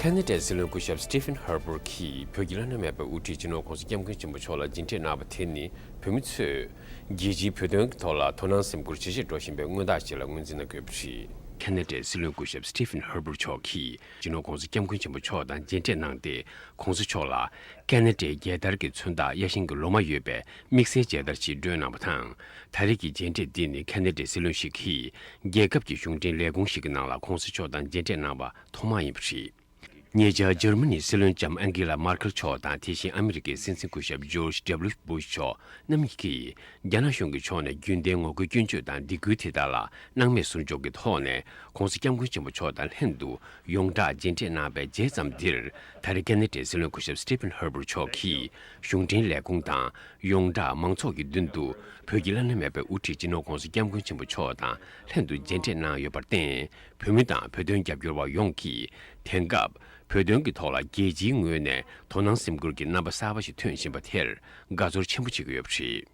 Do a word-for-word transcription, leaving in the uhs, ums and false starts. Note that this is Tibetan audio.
ཁ་ན་ཌའི་སྲིད་བློན་སྐུ་ཞབས་Stephen Harper གྱིས་བོད་ཀྱི་བླ་ན་མེད་པའི་དབུ་ཁྲིད་སྤྱི་ནོར་༸གོང་ས་༸སྐྱབས་མགོན་ཆེན་པོ་མཆོག་ལ་མཇལ་འཕྲད་གནང་བ་དེ་ནི་བོད་མི་ཚོས་རྒྱལ་སྤྱིའི་བོད་དོན་གྱི་ཐོག་ལ་དོ་སྣང་སེམས་ཁུར་ཇེ་ཆེར་འགྲོ་བཞིན་པའི་མངོན་རྟགས་ཤིག་ལ་ངོས་འཛིན་གནང་དགོས་པ་རེད། ཁ་ན་ཌའི་སྲིད་བློན་སྐུ་ཞབས་Stephen Harper མཆོག་གིས་སྤྱི་ནོར་༸གོང་ས་༸སྐྱབས་མགོན་ཆེན་པོ་མཆོག་དང་མཇལ་འཕྲད་གནང་སྟེ། ༸གོང་ས་མཆོག་ལ་ཁ་ན་ཌའི་རྒྱལ་དར་གྱི་མཚོན་རྟགས་གཡས་ཤིང་གི་ལོ་མ་ཡོད་པའི་དམིགས་བསལ་མཇལ་དར་ཞིག་སྤྲོད་གནང་བ་དང་། ད་རེས་ཀྱི་མཇལ་འཕྲད་འདི་ནི་ཁ་ན་ཌའི་སྲིད་བློན་ཞིག་གིས་རྒྱལ་ཁབ་ཀྱི་གཞུང་འབྲེལ་ལས་ཁུངས་ཤིག་གི་ནང་ལ་༸གོང་ས་མཆོག་དང་མཇལ་འཕྲད་གནང་བ་ཐོག་མ་ཡིན་པ་རེད། ཉེ་ཆར་འཇར་མ་ནིའི་སྲིད་བློན་ལྕམ་ཨན་ཀི་ལ་མར་ཁེལ་མཆོག་དང་། དེ་བཞིན་ཨ་མི་རི་ཀའི་སྲིད་འཛིན་སྐུ་ཞབས་ཇོརྗ་ཌབ་ལུ་བྷུ་ཤ་མཆོག་རྣམ་གཉིས་ཀྱིས་རྒྱ་ནག་གཞུང་གི་ཕྱོགས་ནས་རྒྱུན་ལྡན་ངོ་རྒོལ་སྐྱོན་བརྗོད་དང་སྡིགས་སྐུལ་དེ་དག་ལ་སྣང་མེད་སུན་འཇོག་གི་ཐོག་ནས་༸གོང་ས་༸སྐྱབས་མགོན་ཆེན་པོ་མཆོག་དང་ལྷན་དུ་ཡོངས་གྲགས་མཇལ་འཕྲད་གནང་བའི་རྗེས་ཙམ་འདིར། ད་རེས་ཁ་ན་ཌའི་སྲིད་བློན་སྐུ་ཞབས་Stephen Harper མཆོག་གིས་གཞུང་འབྲེལ་ལས་ཁུངས་དང་ཡོངས་གྲགས་མང་ཚོགས་ཀྱི་མདུན་དུ་བོད་ཀྱི་བླ་ན་མེད་པའི་དབུ་ཁྲིད་སྤྱི་ནོར་༸གོང་ས་༸སྐྱབས་མགོན་ཆེན་པོ་མཆོག་དང་ལྷན་དུ་མཇལ་འཕྲད་གནང་ཡོད་པར་བརྟེན། བོད་མི་དང་བོད་དོན་རྒྱབ་སྐྱོར་བ་ཡོངས་ཀྱིས་དེང་སྐབས་བོད་དོན་གྱི་ཐོག་ལ་རྒྱལ་སྤྱིའི་ངོས་ནས་དོ་སྣང་སེམས་ཁུར་གྱི་རྣམ་པ་གསར་པ་ཞིག་ཐོན་བཞིན་པ་དེར་དགའ་ཚོར་ཆེན་པོ་བྱེད་ཀྱི་ཡོད་པ་རེད།